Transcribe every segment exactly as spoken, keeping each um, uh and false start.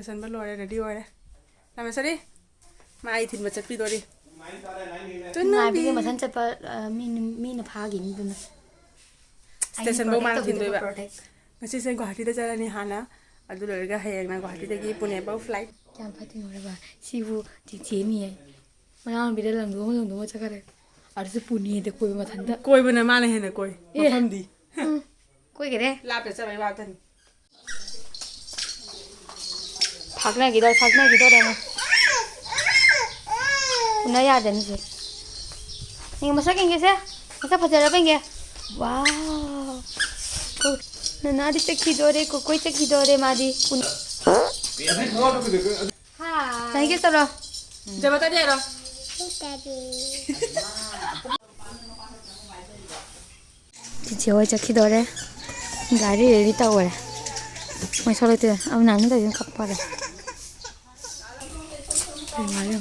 ꯆꯟꯕ ꯂꯣꯏꯔꯦ, ꯔꯦꯗꯤ ꯑꯣꯏꯔꯦ꯫ ꯔꯥꯃꯦꯁꯣꯔꯤ, ꯃꯥ ꯑꯩ ꯊꯤꯟꯕ ꯆꯠꯄꯤꯗꯣꯔꯤ꯫ ꯉꯥꯏꯕꯤꯒꯦ, ꯃꯊꯟ ꯆꯠꯄ, ꯑ, ꯃꯤꯅ, ꯃꯤꯅ ꯐꯥꯈꯤꯅꯤ ꯑꯗꯨꯅ꯫ ꯁ꯭ꯇꯦꯁꯟꯐꯧ ꯃꯥꯅ ꯊꯤꯟꯗꯣꯏꯕ꯫ ꯉꯁꯤꯁꯦ ꯒꯨꯋꯥꯍꯥꯇꯤꯗ ꯆꯠꯂꯅꯤ ꯍꯥꯟꯅ, ꯑꯗꯨ ꯂꯣꯏꯔꯒ ꯍꯌꯦꯡꯅ ꯒꯨꯋꯥꯍꯥꯇꯤꯗꯒꯤ ꯄꯨꯅꯦꯐꯧ ꯐ꯭ꯂꯥꯏꯠ꯫ ꯀꯌꯥꯝ ꯐꯠꯇꯤꯡꯉꯨꯔꯕ? ꯁꯤꯕꯨ ꯆꯤꯆꯦꯅꯤ ꯍꯥꯏ꯫ ꯃꯅꯥꯎꯅꯨꯄꯤꯗ ꯂꯪꯗꯣꯡ ꯂꯪꯗꯣꯡꯉ ꯆꯠꯈ꯭ꯔꯦ꯫ ꯑꯗꯨꯁꯨ ꯄꯨꯅꯦꯗ ꯀꯣꯏꯕ ꯃꯊꯟꯇ꯫ ꯀꯣꯏꯕꯅ ꯃꯥꯅ ꯍꯦꯟꯅ ꯀꯣꯏ꯫ ꯑꯦ꯫ ꯃꯐꯝꯗꯤ꯫ ꯎꯝ꯫ ꯀꯣꯏꯒꯔꯦ꯫ ꯂꯥꯞꯅ ꯆꯠꯄꯩ ꯋꯥꯇꯅꯤ꯫ ꯐꯥꯛꯅꯈꯤꯗꯧꯔꯦ, ꯐꯥꯛꯅꯈꯤꯗꯧꯔꯦ ꯑꯃꯨꯛ꯫ ꯎꯅ ꯌꯥꯗꯅꯤꯁꯦ꯫ ꯌꯦꯡ ꯃꯁꯛ ꯌꯦꯡꯒꯦꯁꯦ꯫ ꯃꯁꯛ ꯐꯖꯔꯕ ꯌꯦꯡꯒꯦ꯫ ꯋꯥꯎ꯫ ꯅꯅꯥꯗꯤ ꯆꯠꯈꯤꯗꯣꯔꯦ, ꯀꯣꯀꯣꯏ ꯆꯠꯈꯤꯗꯣꯔꯦ ꯃꯥꯗꯤ꯫ ꯎꯅ ꯍꯥꯏꯒꯦ ꯆꯠꯂꯣ꯫ ꯖꯕ ꯇꯥꯗꯦꯔꯣ? ꯆꯤꯆꯦ ꯍꯣꯏ ꯆꯠꯈꯤꯗꯣꯔꯦ꯫ ꯒꯥꯔꯤ ꯔꯦꯗꯤ ꯇꯧꯔꯦ꯫ ꯃꯣꯏ ꯁꯣꯂꯛꯇꯦ꯫ ꯑꯃ ꯅꯥꯅꯤ ꯇꯧꯔꯤꯁꯤꯅ ꯀꯞꯄꯔꯦ꯫ ꯅꯨꯡꯉꯥꯏꯔꯦ꯫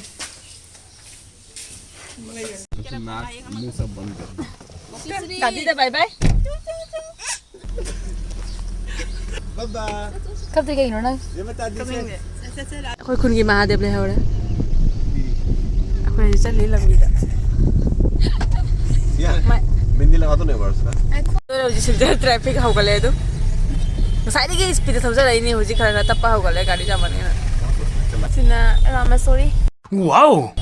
ꯅꯥꯛ ꯃꯨꯛ ꯁꯕ ꯕꯟ ꯀꯔ꯫ ꯗꯥꯗꯤꯗ ꯕꯥꯏ ꯕꯥꯏ꯫ ꯀꯞꯇꯣꯏ ꯀꯩꯒꯤꯅꯣ ꯅꯪ? ꯑꯩꯈꯣꯏ ꯈꯨꯟꯒꯤ ꯃꯍꯥꯗꯦꯕ ꯂꯩꯍꯧꯔꯦ꯫ ꯑꯩꯈꯣꯏ ꯍꯧꯖꯤꯛ ꯆꯠꯂꯤ ꯂꯝꯕꯤꯗ꯫ ꯃꯥꯏ- ꯍꯧꯖꯤꯛ ꯁꯤꯗ ꯇ꯭ꯔꯥꯐꯤꯛ ꯍꯧꯒꯠꯂꯦ ꯑꯗꯨꯝ꯫ ꯉꯁꯥꯏꯗꯒꯤ ꯁ꯭ꯄꯤꯗ ꯊꯧꯖꯔꯛꯏꯅꯦ, ꯍꯧꯖꯤꯛ ꯈꯔ ꯈꯔ ꯇꯞꯄ ꯍꯧꯒꯠꯂꯦ ꯒꯥꯔꯤ ꯌꯥꯝꯃꯟꯅꯤꯅ꯫ ꯁꯤꯅ ꯔꯥꯃꯦꯁꯣꯔꯤ꯫ ꯋꯥꯎ!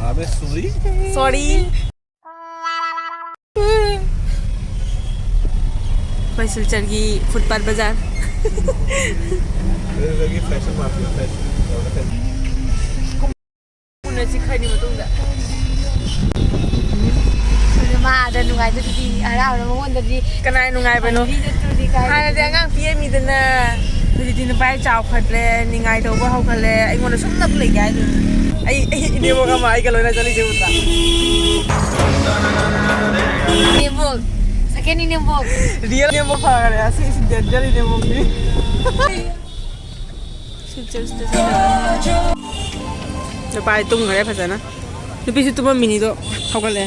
ꯔꯥꯃꯦꯁꯣꯔꯤ? ꯁꯣꯔꯤ꯫ ꯑꯩꯈꯣꯏ ꯁꯤꯜꯆꯔꯒꯤ ꯐꯨꯠꯄꯥꯠ ꯕꯖꯥꯔ꯫ ꯑꯗꯨꯗꯒꯤ ꯐꯦꯁꯟ ꯃꯥꯔꯀꯦꯠ, ꯐꯦꯁꯟ ꯇꯧꯔꯒ ꯎꯅꯁꯤ ꯈꯔꯅꯤ ꯃꯇꯨꯡꯗ꯫ ꯑꯗꯨ ꯃꯥ ꯑꯥꯗ ꯅꯨꯡꯉꯥꯏꯗꯣꯔꯤꯗꯤ ꯍꯔꯥꯎꯔ ꯃꯉꯣꯟꯗꯗꯤ꯫ ꯀꯅꯥꯏ ꯅꯨꯡꯉꯥꯏꯕꯅꯣ? ꯄꯨꯟꯁꯤꯗ ꯇꯨꯗꯤ ꯀꯥꯏꯗꯒꯤ꯫ ꯍꯥꯟꯅꯗꯤ ꯑꯉꯥꯡ ꯄꯤꯛꯑꯝꯃꯤꯗꯅ, ꯍꯧꯖꯤꯛꯇꯤ ꯅꯨꯄꯥ ꯆꯥꯎꯈꯠꯂꯦ, ꯅꯤꯡꯉꯥꯏ ꯇꯧꯕ ꯍꯧꯒꯠꯂꯦ, ꯑꯩꯉꯣꯟꯗ ꯁꯨꯝ ꯅꯞ ꯂꯩꯒꯦ ꯍꯥꯏꯗꯨꯅ꯫ ꯑꯩ, ꯑꯩ ꯏꯅꯦꯝꯕꯣꯛ ꯑꯃ ꯑꯩꯒ ꯂꯣꯏꯅ ꯆꯠꯂꯤꯁꯦ ꯎꯗ꯭ꯔꯥ? ꯏꯅꯦꯝꯕꯣꯛ, second ꯏꯅꯦꯝꯕꯣꯛ꯫ Real ꯏꯅꯦꯝꯕꯣꯛ ꯐꯈꯔꯦ, ꯑꯁꯤ, ꯑꯁꯤ danger ꯏꯅꯦꯝꯕꯣꯛꯅꯤ꯫ ꯅꯨꯄꯥꯗꯤ ꯇꯨꯝꯈꯔꯦ ꯐꯖꯅ꯫ ꯅꯨꯄꯤꯁꯨ ꯇꯨꯝꯃꯝꯃꯤꯅꯤꯗꯣ, ꯍꯧꯒꯠꯂꯦ꯫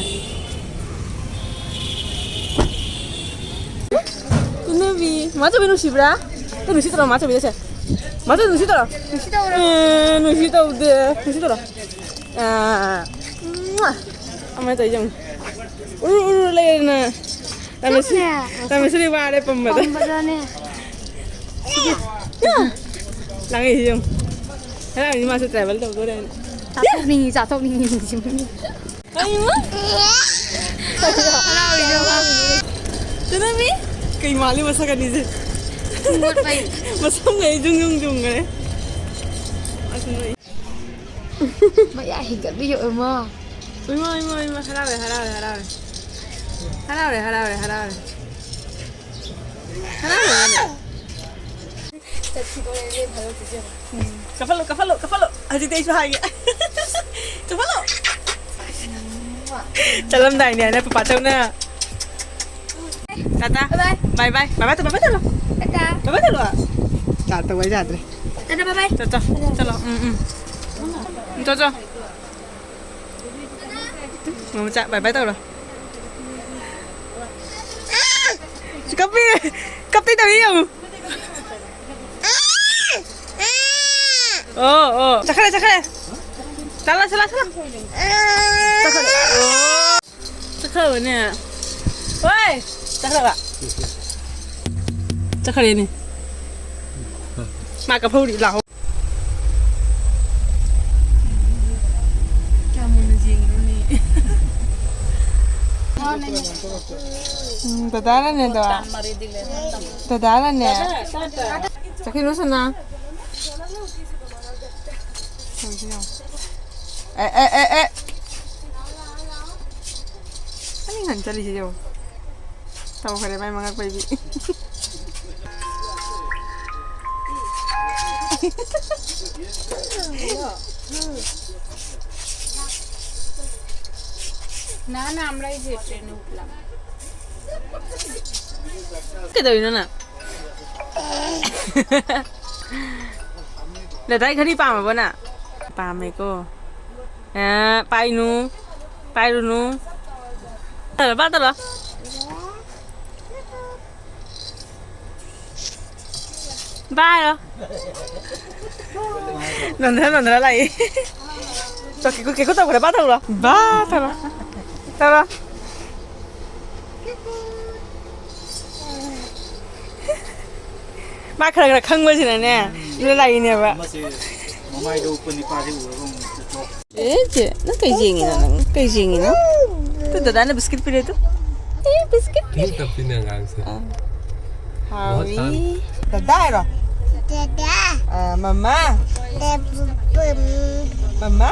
ꯇꯨꯝꯅꯕꯤ꯫ ꯃꯥꯆꯧꯕꯤ ꯅꯨꯡꯁꯤꯕ꯭ꯔꯥ? ꯅꯪ ꯅꯨꯡꯁꯤꯠꯇ꯭ꯔꯣ ꯃꯥꯆꯧꯕꯤꯗꯁꯦ? ꯃꯗꯨ ꯅꯨꯡꯁꯤ ꯇꯧꯔꯣ꯫ ꯅꯨꯡꯁꯤ ꯇꯧꯔꯣ꯫ ꯑꯦ, ꯅꯨꯡꯁꯤ ꯇꯧꯗꯦ꯫ ꯅꯨꯡꯁꯤ ꯇꯧꯔꯣ꯫ ꯑꯥ, ꯃ꯭ꯋꯥ꯫ ꯑꯃ ꯇꯧ ꯌꯦꯡꯉꯨ꯫ ꯎꯔꯨ, ꯎꯔꯨ ꯂꯩꯔꯦꯅ꯫ ꯔꯥꯃꯦꯁ-, ꯆꯨꯝꯃꯦ꯫ ꯔꯥꯃꯦꯁꯣꯔꯤ ꯋꯥꯔꯦ ꯄꯝꯕꯗ꯫ ꯄꯝꯕꯗꯅꯦ꯫ ꯂꯥꯡꯉꯛꯏꯁꯤ ꯌꯦꯡꯉꯨ꯫ ꯍꯔꯥꯎꯔꯤꯁꯤ ꯃꯥꯁꯨ travel ꯇꯧꯗꯣꯔꯦꯅ꯫ ꯆꯥꯊꯣꯛꯅꯤꯡꯉꯤ, ꯆꯥꯊꯣꯛꯅꯤꯡꯉꯤ꯫ ꯀꯩꯅꯣ? ꯍꯔꯥꯎꯔꯤꯁꯦ ꯃꯥ꯫ ꯆꯠꯅꯕꯤ? ꯀꯩ ꯃꯥꯜꯂꯤ ꯃꯁꯛ ꯑꯅꯤꯁꯦ? ꯈꯣꯡꯒꯨꯠ ꯃꯩ꯫ ꯃꯁꯝꯒ ꯑꯩ ꯖꯨꯡ ꯖꯨꯡ ꯆꯨꯡꯈ꯭ꯔꯦ꯫ ꯑꯁ ꯅꯣꯏ꯫ ꯃꯌꯥ ꯍꯤꯒꯠꯂꯤ ꯌꯦꯡꯉꯨ ꯏꯃꯥ꯫ ꯏꯃꯥ, ꯏꯃꯥ, ꯏꯃꯥ, ꯍꯔꯥꯎꯔꯦ, ꯍꯔꯥꯎꯔꯦ, ꯍꯔꯥꯎꯔꯦ꯫ ꯍꯔꯥꯎꯔꯦ, ꯍꯔꯥꯎꯔꯦ, ꯍꯔꯥꯎꯔꯦ꯫ ꯍꯔꯥꯎꯔꯦ ꯃꯥꯅꯦ꯫ ꯆꯠꯈꯤꯗꯣꯔꯦ ꯏꯕꯦꯝꯃ, ꯍꯜꯂꯛꯈꯤꯁꯦ꯫ ꯎꯝ꯫ ꯀꯞꯍꯜꯂꯣ, ꯀꯞꯍꯜꯂꯣ, ꯀꯞꯍꯜꯂꯣ꯫ ꯍꯧꯖꯤꯛꯇꯤ ꯑꯩꯁꯨ ꯍꯥꯏꯒꯦ꯫ ꯀꯞꯍꯜꯂꯣ꯫ ꯆꯠꯂꯝꯗꯥꯏꯅꯦ ꯍꯥꯏꯅ ꯄꯄꯥ ꯆꯧꯅ꯫ ꯇꯥꯇꯥ꯫ Bye bye꯫ Bye bye꯫ Bye bye ꯇꯧ, bye bye ꯇꯧꯔꯣ꯫ ꯇꯥꯇꯥ꯫ Bye bye ꯇꯧꯔꯣ꯫ ꯇꯥ ꯇꯧ ꯍꯥꯏ ꯌꯥꯗ꯭ꯔꯦ꯫ Tata, bye bye꯫ ꯆꯠ, ꯆꯠ, ꯆꯠꯂꯣ꯫ ꯎꯝ, ꯎꯝ꯫ ꯆꯠ, ꯆꯠ꯫ ꯃꯃꯥ ꯆꯥ, bye bye ꯇꯧꯔꯣ꯫ ꯀꯞꯄꯤ, ꯀꯞꯄꯤ ꯇꯧꯔꯤ ꯌꯦꯡꯉꯨ꯫ ꯑꯣ, ꯑꯣ꯫ ꯆꯠꯈ꯭ꯔꯦ, ꯆꯠꯈ꯭ꯔꯦ꯫ ꯆꯠꯂꯣ, ꯆꯠꯂꯣ, ꯆꯠꯂꯣ꯫ ꯆꯠꯈ꯭ꯔꯦ꯫ ꯑꯣ꯫ ꯆꯠꯈ꯭ꯔꯕꯅꯦ꯫ ꯍꯣꯏ꯫ ꯆꯠꯈ꯭ꯔꯕ꯫ ꯆꯠꯈ꯭ꯔꯦꯅꯦ꯫ ꯃꯥ ꯀꯞꯐꯧꯔꯤ, ꯂꯥꯛꯍꯧ꯫ ꯀꯌꯥꯝ ꯃꯨꯟꯅ ꯌꯦꯡꯉꯤꯅꯣꯅꯦ꯫ ꯎꯝ, ꯗꯗꯥꯅꯅꯦꯗꯣ꯫ ꯗꯗꯥꯅꯅꯦ꯫ ꯆꯠꯈꯤꯅꯨ ꯁꯅꯥ꯫ ꯑꯦ, ꯑꯦ, ꯑꯦ, ꯑꯦ꯫ ꯑꯅꯤ ꯍꯟ ꯆꯠꯂꯤꯁꯦ ꯌꯦꯡꯉꯣ꯫ ꯇꯧꯈꯔꯦ ꯃꯥꯏ ꯃꯉꯛ ꯄꯩꯕꯤ꯫ না, না, আমরা এই যে ট্রেনে উঠলাম। ꯀꯩꯗꯧꯔꯤꯅꯣ ꯅꯪ? ꯗꯗꯥꯏ ꯘꯔꯤ ꯄꯥꯝꯃꯕꯣ ꯅꯪ? ꯄꯥꯝꯃꯦꯀꯣ꯫ ꯑꯦ, ꯄꯥꯏꯅꯨ꯫ ꯄꯥꯏꯔꯨꯅꯨ꯫ ꯇꯧꯔꯣ, ꯄꯥ ꯇꯧꯔꯣ꯫ ꯕꯥꯏ ꯍꯥꯏꯔꯣ꯫ ꯅꯣꯟꯊꯔ ꯅꯣꯟꯊꯔ ꯂꯥꯛꯏ꯫ ꯆꯣ, ꯀꯦꯀꯨ, ꯀꯦꯀꯨ ꯇꯧꯈ꯭ꯔꯦ, ꯕꯥ ꯇꯧꯔꯣ꯫ ꯕꯥ ꯇꯧꯔꯣ꯫ ꯇꯧꯔꯣ꯫ ꯃꯥ ꯈꯔ ꯈꯔ ꯈꯪꯕꯁꯤꯅꯅꯦ, ꯑꯗꯨꯅ ꯂꯥꯛꯏꯅꯦꯕ꯫ ꯑꯃꯁꯦ ꯃꯃꯥꯏꯗ ꯎꯞꯄ ꯅꯤꯄꯥꯁꯦ ꯎꯔꯒ ꯑꯃꯨꯛ ꯆꯠꯊꯣꯛ꯫ ꯑꯦ, ꯆꯦ, ꯅꯪ ꯀꯩ ꯌꯦꯡꯉꯤꯅꯣ ꯅꯪ? ꯀꯩ ꯌꯦꯡꯉꯤꯅꯣ? ꯇꯨ ꯗꯗꯥꯅ ꯕꯤꯁꯀꯤꯠ ꯄꯤꯔꯦ ꯇꯨ꯫ ꯑꯦ, ꯕꯤꯁꯀꯤꯠ ꯄꯤꯔꯦ꯫ ꯇꯞꯄꯤꯅꯦ ꯑꯉꯥꯡꯁꯦ꯫ ꯑꯥ꯫ ꯍꯥꯎꯏ꯫ ꯃꯍꯧꯁꯥꯅꯤ꯫ ꯗꯗꯥ ꯍꯥꯏꯔꯣ? ꯗꯗꯥ꯫ ꯑꯥ, ꯃꯃꯥ꯫ ꯗꯕꯨꯕꯨꯝ꯫ ꯃꯃꯥ꯫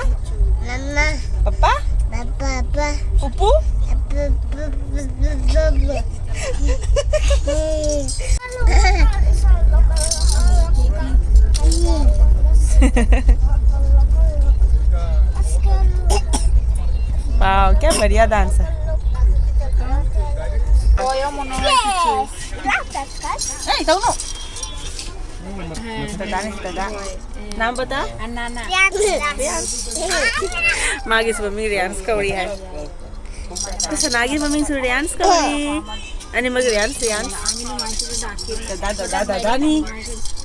ꯃꯃꯥ꯫ ꯄꯄꯥ꯫ ꯄꯄꯥꯄꯥ꯫ ꯄꯨꯄꯨ꯫ ꯄꯄꯨꯕꯨꯕꯨꯕꯨ꯫ Wow, क्या बढ़िया डांस है। Hey, don't know. हाँ, दादा नहीं, दादा। नाम बता। अनाना। माँ की मम्मी रियांश कौड़ी है। ꯁꯅꯥꯒꯤ ꯃꯃꯤꯡꯁꯨ ꯔꯤꯌꯥꯟꯁ ꯀꯧꯔꯤ꯫ ꯑꯅꯤꯃꯛ ꯔꯤꯌꯥꯟꯁ, ꯔꯤꯌꯥꯟꯁ꯫ ꯗꯗꯥ, ꯗꯗꯥ, ꯗꯗꯥꯅꯤ꯫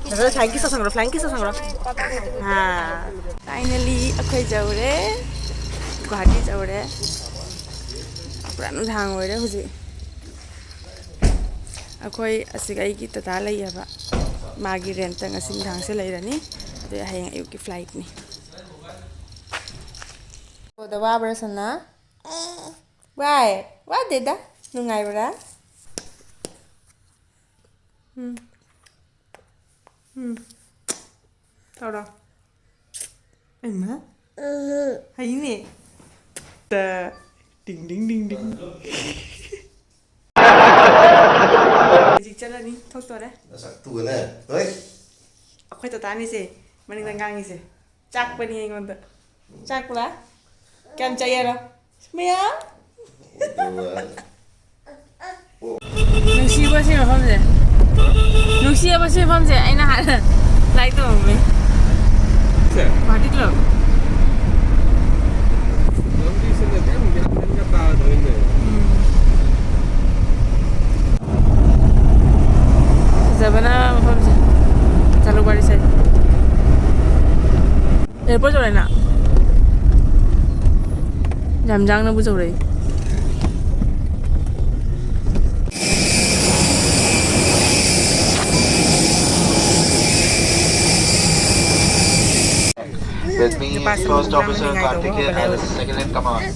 ꯗꯗꯥ, flying kiss ꯇꯧꯁꯟꯈ꯭ꯔꯣ, flying kiss ꯇꯧꯁꯟꯈ꯭ꯔꯣ꯫ ꯍꯥ꯫ Finally, ꯑꯩꯈꯣꯏ ꯌꯧꯔꯦ꯫ ꯒꯨꯋꯥꯍꯥꯇꯤ ꯌꯧꯔꯦ꯫ ꯄꯨꯔꯥ ꯅꯨꯡꯗꯥꯡ ꯑꯣꯏꯔꯦ ꯍꯧꯖꯤꯛ꯫ ꯑꯩꯈꯣꯏ ꯑꯁꯤꯒ ꯑꯩꯒꯤ ꯗꯗꯥ ꯂꯩꯌꯦꯕ꯫ ꯃꯥꯒꯤ rentꯇ ꯉꯁꯤ ꯅꯨꯡꯗꯥꯡꯁꯦ ꯂꯩꯔꯅꯤ꯫ ꯑꯗꯨ ꯍꯌꯦꯡ ꯑꯌꯨꯛꯀꯤ flightꯅꯤ꯫ ꯋꯥꯕ꯭ꯔꯥ ꯁꯅꯥ? ꯋꯥꯏ? ꯋꯥꯗꯦꯗ꯫ ꯅꯨꯡꯉꯥꯏꯕ꯭ꯔꯥ? ꯎꯝ꯫ ꯎꯝ꯫ ꯇꯧꯔꯣ꯫ ꯏꯃꯥ꯫ ꯍꯩꯅꯦ꯫ ꯇ-, ꯗꯤꯡ ꯗꯤꯡ ꯗꯤꯡ ꯗꯤꯡ꯫ ꯍꯧꯖꯤꯛ ꯆꯠꯂꯅꯤ, ꯊꯣꯛꯇꯣꯔꯦ꯫ ꯅꯁꯛꯇꯨꯒꯅꯦ꯫ ꯍꯣꯏ꯫ ꯑꯩꯈꯣꯏ ꯇꯇꯥꯅꯤꯁꯦ, ꯃꯅꯤꯡꯗ ꯉꯥꯡꯉꯤꯁꯦ꯫ ꯆꯥꯛꯄꯅꯤ ꯑꯩꯉꯣꯟꯗ꯫ ꯆꯥꯛꯄ꯭ꯔꯥ? ꯀꯌꯥꯝ ꯆꯥꯏ ꯍꯥꯏꯔꯣ? ꯃꯌꯥꯝ꯫ ꯅꯨꯡꯁꯤꯕ ꯁꯤ ꯃꯐꯝꯁꯦ꯫ ꯅꯨꯡꯁꯤꯕ ꯁꯤ ꯃꯐꯝꯁꯦ꯫ ꯑꯩꯅ ꯍꯥꯟꯅ like ꯇꯧꯔꯝꯃꯦ꯫ ꯁꯦ꯫ Party club꯫ ꯂꯝꯕꯤꯁꯤꯅ ꯑꯗꯨꯝ ꯒ꯭ꯌꯥꯟ ꯃꯦꯟꯒ ꯇꯥꯗ꯭ꯔꯦꯅꯦ꯫ ꯎꯝ꯫ ꯐꯖꯕꯅ ꯃꯐꯝꯁꯦ꯫ ꯆꯠꯂꯨ ꯋꯥꯔꯤꯁꯦ꯫ ꯑꯦꯌꯥꯔꯄꯣꯔꯠ ꯌꯧꯔꯦꯅ꯫ ꯌꯥꯝ ꯌꯥꯡꯅꯕꯨ ꯌꯧꯔꯛꯏ꯫ With me, first officer Karthikeyan as second in command.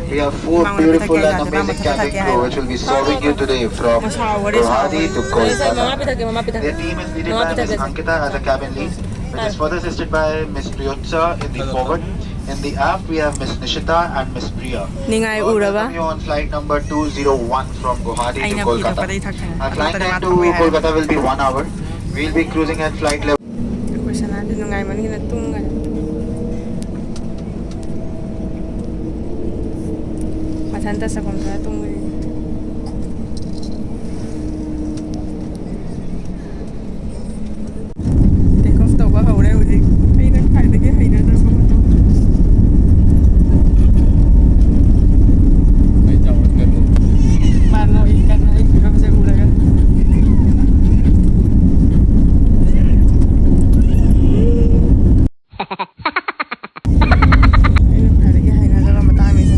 We have four beautiful and amazing cabin crew which will be serving you today from Guwahati to Kolkata. Their team is leaded by Miss Ankita as a cabin lead, which is further assisted by Miss Priyotsa in the forward. In the aft, we have Miss Nishita and Miss Priya. ꯅꯤꯡꯉꯥꯏ ꯎꯔꯕ? Welcome you on flight number two zero one from Guwahati to Kolkata. Our flight time to Kolkata will be one hour. We'll be cruising at flight level. ꯑꯩꯈꯣꯏ ꯁꯅꯥꯗꯤ ꯅꯨꯡꯉꯥꯏꯃꯟꯒꯤꯅ ꯇꯨꯝꯒꯅꯤ꯫ ꯃꯊꯟꯇ ꯆꯐꯝ ꯊꯣꯛꯑ ꯇꯨꯝꯒꯅꯤ꯫ Take off ꯇꯧꯕ ꯍꯧꯔꯦ ꯍꯧꯖꯤꯛ꯫ ꯑꯩꯅ ꯈ꯭ꯋꯥꯏꯗꯒꯤ ꯍꯩꯅꯗ꯭ꯔꯕ ꯃꯇꯧ꯫ ꯃꯥ ꯅꯣꯛꯏ ꯀꯟꯅ ꯑꯩ ꯐꯤꯕꯝꯁꯦ ꯎꯔꯒ꯫ ꯑꯩꯅ ꯈ꯭ꯋꯥꯏꯗꯒꯤ ꯍꯩꯅꯗꯕ ꯃꯇꯥꯡꯅꯤꯁꯦ꯫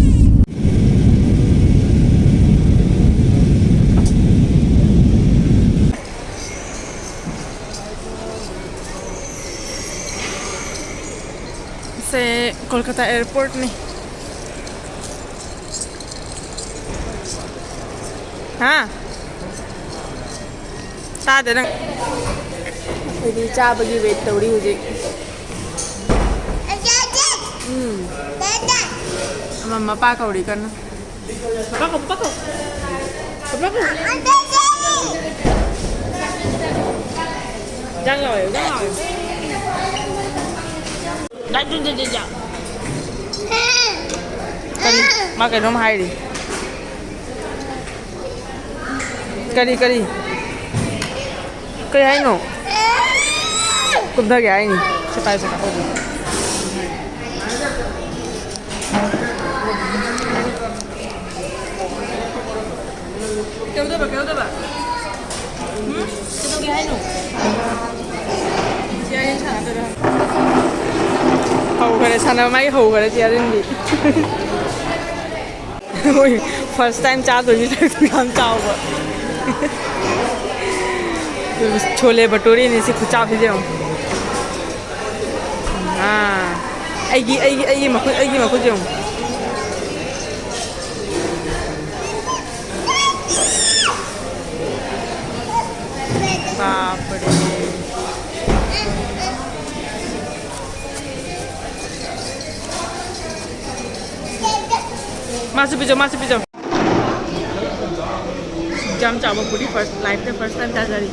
ꯁꯦ ꯀꯣꯜꯀꯇꯥ ꯑꯦꯌꯔꯄꯣꯔꯠꯅꯤ꯫ ꯍꯥ? ꯇꯥꯗꯦ ꯅꯪ꯫ ꯑꯩꯈꯣꯏꯗꯤ ꯆꯥꯕꯒꯤ ꯋꯦꯠ ꯇꯧꯔꯤ ꯍꯧꯖꯤꯛ꯫ ꯎꯝ꯫ ꯑꯃ ꯃꯄꯥ ꯀꯧꯔꯤ ꯀꯟꯅ꯫ ꯄꯄꯥ ꯀꯧ, ꯄꯄꯥ ꯀꯧ꯫ ꯄꯄꯥ ꯀꯧ꯫ ꯏꯟꯖꯥꯡ ꯂꯥꯎꯋꯦ, ꯏꯟꯖꯥꯡ ꯂꯥꯎꯋꯦ꯫ ꯀꯔꯤ? ꯃꯥ ꯀꯩꯅꯣꯝ ꯍꯥꯏꯔꯤ꯫ ꯀꯔꯤ, ꯀꯔꯤ? ꯀꯔꯤ ꯍꯥꯏꯅꯣ? ꯀꯨꯝꯊꯒꯦ ꯍꯥꯏꯅꯤ꯫ ꯁꯤ ꯄꯥꯏꯌꯨꯁꯦ, ꯀꯥꯞꯍꯧꯒꯦ꯫ ꯀꯩꯗꯧꯗꯣꯏꯕ, ꯀꯩꯗꯧꯗꯣꯏꯕ? ꯎꯝ? ꯀꯩꯗꯧꯒꯦ ꯍꯥꯏꯅꯣ? ꯁꯥꯟꯅꯕ ꯃꯥꯒꯤ ꯍꯧꯈ꯭ꯔꯦ ꯆꯦ ꯑꯔꯤꯟꯗꯤ꯫ ꯍꯣꯏ, first time ꯆꯥꯗꯣꯏꯅꯤ ꯌꯥꯝ ꯆꯥꯎꯕ꯫ ꯁꯣꯂꯦ ꯕꯇꯣꯔꯤꯅꯤ ꯁꯤ ꯈꯨꯆꯥꯎꯁꯤꯗꯤ ꯌꯦꯡꯉꯨ꯫ ꯑꯥ, ꯑꯩꯒꯤ, ꯑꯩꯒꯤ, ꯑꯩꯒꯤ ꯃꯈꯨꯠ, ꯑꯩꯒꯤ ꯃꯈꯨꯠ ꯌꯦꯡꯉꯨ꯫ ꯕꯥꯞꯔꯦ꯫ ꯃꯥꯁꯨ ꯄꯤꯖꯧ, ꯃꯥꯁꯨ ꯄꯤꯖꯧ꯫ ꯌꯥꯝ ꯆꯥꯎꯕ ꯄꯨꯔꯤ first, life ꯇ first time ꯆꯥꯖꯔꯤ꯫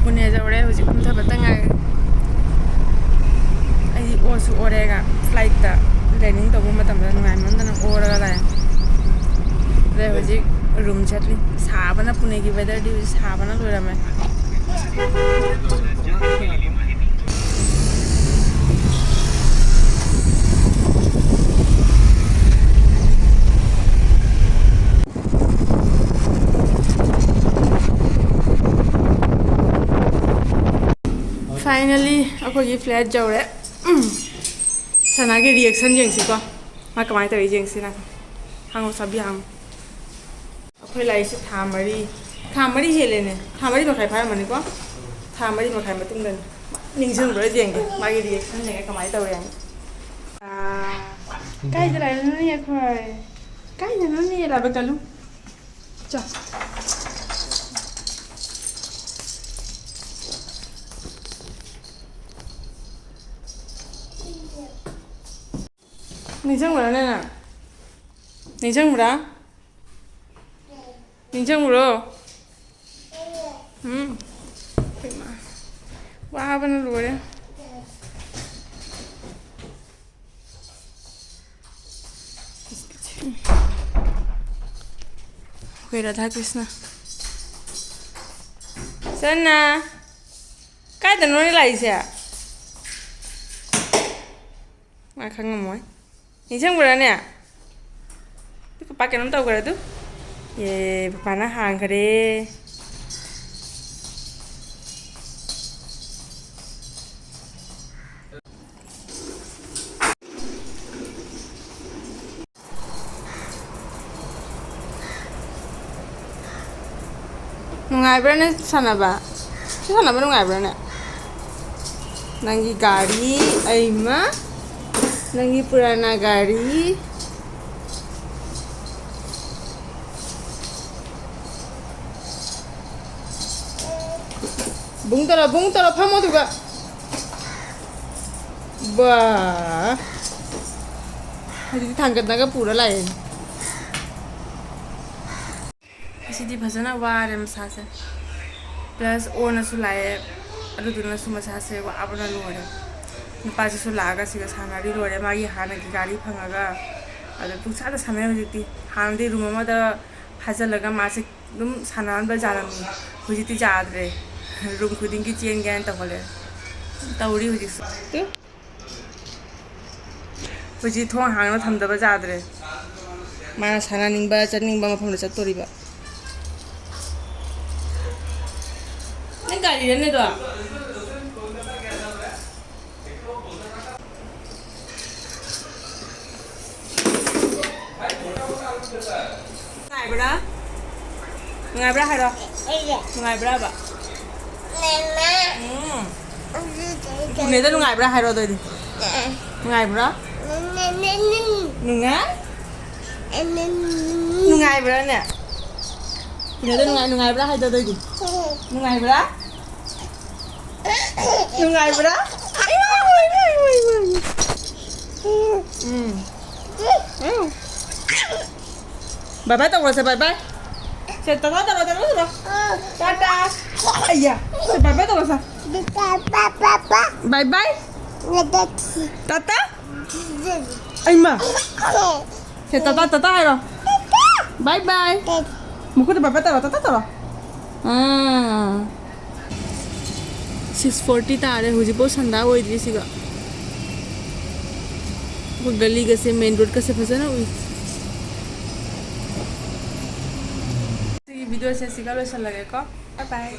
ꯄꯨꯅꯦ ꯌꯧꯔꯦ, ꯍꯧꯖꯤꯛ ꯀꯨꯝꯊꯕꯇ ꯉꯥꯏꯔꯦ꯫ ꯑꯩꯗꯤ ꯑꯣꯁꯨ ꯑꯣꯔꯦꯒ, flight ꯇ landing ꯇꯧꯕ ꯃꯇꯝꯗ ꯅꯨꯡꯉꯥꯏꯃꯟꯗꯅ ꯑꯣꯔꯒ ꯂꯥꯛꯑꯦ꯫ ꯑꯗꯩ ꯍꯧꯖꯤꯛ room ꯆꯠꯂꯤ꯫ ꯁꯥꯕꯅ, ꯄꯨꯅꯦꯒꯤ weather ꯗꯤ ꯍꯧꯖꯤꯛ ꯁꯥꯕꯅ ꯂꯣꯏꯔꯝꯃꯦ꯫ Finally ꯑꯩꯈꯣꯏꯒꯤ flight ꯌꯧꯔꯦ꯫ ꯎꯝ꯫ ꯁꯅꯥꯒꯤ reaction ꯌꯦꯡꯁꯤꯀꯣ, ꯃꯥ ꯀꯃꯥꯏꯅ ꯇꯧꯔꯤ ꯌꯦꯡꯁꯤ꯫ ꯅꯪ ꯍꯪꯉꯣ, ꯁꯥꯕꯤ ꯍꯪꯉꯣ꯫ ꯑꯩꯈꯣꯏ ꯂꯥꯛꯏꯁꯦ ꯊꯥ ꯃꯔꯤ, ꯊꯥ ꯃꯔꯤ ꯍꯦꯜꯂꯦꯅꯦ, ꯊꯥ ꯃꯔꯤ ꯃꯈꯥꯏ ꯐꯥꯔꯝꯃꯅꯤꯀꯣ꯫ ꯊꯥ ꯃꯔꯤ ꯃꯈꯥꯏ ꯃꯇꯨꯡꯗꯅꯤ꯫ ꯅꯤꯡꯁꯤꯡꯕ꯭ꯔꯥ ꯌꯦꯡꯒꯦ, ꯃꯥꯒꯤ reaction ꯌꯦꯡꯒꯦ ꯀꯃꯥꯏꯅ ꯇꯧꯔꯦ ꯍꯥꯏꯅ꯫ ꯑꯥ, ꯀꯥꯏꯗ ꯂꯥꯛꯏꯅꯣꯅꯦ ꯑꯩꯈꯣꯏ? ꯀꯥꯏꯗꯅꯣꯅꯦ? ꯂꯥꯏꯕꯛ ꯀꯜꯂꯨ꯫ ꯆꯣ꯫ ꯅꯤꯡꯁꯤꯡꯕ꯭ꯔꯥꯅꯦ ꯅꯪ? ꯅꯤꯡꯁꯤꯡꯕ꯭ꯔꯥ? ꯅꯤꯡꯁꯤꯡꯕ꯭ꯔꯣ? ꯎꯝ꯫ ꯍꯩꯃꯥ꯫ ꯋꯥꯕꯅ ꯂꯣꯏꯔꯦ꯫ ꯑꯩꯈꯣꯏ ꯔꯥꯙꯥ ꯀ꯭ꯔꯤꯁꯅ꯫ ꯁꯅꯥ꯫ ꯀꯥꯏꯗꯅꯣꯅꯦ ꯂꯥꯛꯏꯁꯦ? ꯃꯥ ꯈꯪꯉꯝꯃꯣꯏ꯫ ꯅꯤꯡꯁꯤꯡꯕ꯭ꯔꯥꯅꯦ? ꯑꯗꯨ ꯄꯄꯥ ꯀꯩꯅꯣꯝ ꯇꯧꯈ꯭ꯔꯦ ꯑꯗꯨ꯫ ꯑꯦ, ꯄꯄꯥꯅ ꯍꯥꯡꯈ꯭ꯔꯦ꯫ ꯅꯨꯡꯉꯥꯏꯕ꯭ꯔꯥꯅꯦ ꯁꯥꯟꯅꯕ? ꯁꯤ ꯁꯥꯟꯅꯕ ꯅꯨꯡꯉꯥꯏꯕ꯭ꯔꯥꯅꯦ? ꯅꯪꯒꯤ ꯒꯥꯔꯤ, ꯑꯩꯃ, ꯅꯪꯒꯤ ꯄꯨꯔꯥꯅꯥ ꯒꯥꯔꯤ꯫ ꯕꯨꯡ ꯇꯧꯔꯣ, ꯕꯨꯡ ꯇꯧꯔꯣ, ꯐꯝꯃꯣ ꯑꯗꯨꯒ꯫ ꯕꯥ꯫ ꯍꯧꯖꯤꯛꯇꯤ ꯊꯥꯡꯒꯠꯅꯒ ꯄꯨꯔ ꯂꯥꯛꯑꯦ꯫ ꯉꯁꯤꯗꯤ ꯐꯖꯅ ꯋꯥꯔꯦ ꯃꯁꯥꯁꯦ꯫ Plus ꯑꯣꯅꯁꯨ ꯂꯥꯛꯑꯦ, ꯑꯗꯨꯗꯨꯅꯁꯨ ꯃꯁꯥꯁꯦ ꯋꯥꯕꯅ ꯂꯣꯏꯔꯦ꯫ ꯅꯨꯄꯥꯁꯤꯁꯨ ꯂꯥꯛꯑꯒ ꯁꯤꯒ ꯁꯥꯟꯅꯔꯤ ꯂꯣꯏꯔꯦ, ꯃꯥꯒꯤ ꯍꯥꯟꯅꯒꯤ ꯒꯥꯔꯤ ꯐꯪꯉꯒ꯫ ꯑꯗ ꯄꯨꯡꯁꯥꯗ ꯁꯥꯟꯅꯔꯦ ꯍꯧꯖꯤꯛꯇꯤ꯫ ꯍꯥꯟꯅꯗꯤ room ꯑꯃꯗ ꯐꯥꯖꯤꯜꯂꯒ ꯃꯥꯁꯦ ꯑꯗꯨꯝ ꯁꯥꯟꯅꯍꯟꯕ ꯌꯥꯔꯝꯃꯤ, ꯍꯧꯖꯤꯛꯇꯤ ꯌꯥꯗ꯭ꯔꯦ꯫ Room ꯈꯨꯗꯤꯡꯒꯤ ꯆꯦꯟꯒꯦ ꯍꯥꯏꯅ ꯇꯧꯈꯠꯂꯦ꯫ ꯇꯧꯔꯤ ꯍꯧꯖꯤꯛꯁꯨ꯫ ꯇꯨ꯫ ꯍꯧꯖꯤꯛ ꯊꯣꯡ ꯍꯥꯡꯅ ꯊꯝꯗꯕ ꯌꯥꯗ꯭ꯔꯦ꯫ ꯃꯥꯅ ꯁꯥꯟꯅꯅꯤꯡꯕ, ꯆꯠꯅꯤꯡꯕ ꯃꯐꯝꯗ ꯆꯠꯇꯣꯔꯤꯕ꯫ ꯅꯪ ꯒꯥꯔꯤꯔꯅꯦ ꯑꯗꯣ? ꯅꯨꯡꯉꯥꯏꯕ꯭ꯔꯥ? ꯅꯨꯡꯉꯥꯏꯕ꯭ꯔꯥ ꯍꯥꯏꯔꯣ꯫ ꯅꯨꯡꯉꯥꯏꯕ꯭ꯔꯥꯕ? ꯎꯝ꯫ ꯄꯨꯅꯦꯗ ꯅꯨꯡꯉꯥꯏꯕ꯭ꯔꯥ ꯍꯥꯏꯔꯣ ꯑꯗꯨꯑꯣꯏꯗꯤ꯫ ꯅꯨꯡꯉꯥꯏꯕ꯭ꯔꯥ? ꯅꯨꯡꯉꯥꯏ? ꯅꯨꯡꯉꯥꯏꯕ꯭ꯔꯥꯅꯦ? ꯄꯨꯅꯦꯗ ꯅꯨꯡꯉꯥꯏ, ꯅꯨꯡꯉꯥꯏꯕ꯭ꯔꯥ ꯍꯥꯏꯗꯣ ꯑꯗꯨꯑꯣꯏꯗꯤ꯫ ꯅꯨꯡꯉꯥꯏꯕ꯭ꯔꯥ? ꯅꯨꯡꯉꯥꯏꯕ꯭ꯔꯥ? ꯏꯃꯥ, ꯏꯃꯥ, ꯏꯃꯥ, ꯏꯃꯥ, ꯏꯃꯥ꯫ ꯎꯝ꯫ ꯎꯝ꯫ Bye bye ꯇꯧꯔꯁꯦ, bye bye꯫ ꯁꯦ, ꯇꯥꯇꯥ ꯇꯧꯔꯣ, ꯇꯥꯇꯥ ꯇꯧꯔꯣ꯫ ꯇꯥꯇꯥ꯫ ꯑꯩꯌꯥ꯫ ꯁꯦ, bye bye ꯇꯧꯔꯁꯦ꯫ Bye bye꯫ ꯇꯥꯇꯥ꯫ ꯑꯩꯃ꯫ ꯁꯦ, ꯇꯥꯇꯥ, ꯇꯥꯇꯥ ꯍꯥꯏꯔꯣ꯫ Bye bye꯫ ꯃꯈꯨꯠꯇ bye bye ꯇꯧꯔꯣ, ꯇꯥꯇꯥ ꯇꯧꯔꯣ꯫ ꯑꯥ꯫ Six forty ꯇꯥꯔꯦ, ꯍꯧꯖꯤꯛꯐꯥꯎ ꯁꯟꯗꯥ ꯑꯣꯏꯗ꯭ꯔꯤ ꯁꯤꯒ꯫ ꯑꯩꯈꯣꯏ ꯒꯂꯤꯒꯁꯦ, main roadꯀꯁꯦ ꯐꯖꯅ ꯎꯏ꯫ ꯁꯤꯒꯤ videoꯁꯦ ꯁꯤꯒ ꯂꯣꯏꯁꯤꯜꯂꯒꯦꯀꯣ꯫ Bye bye꯫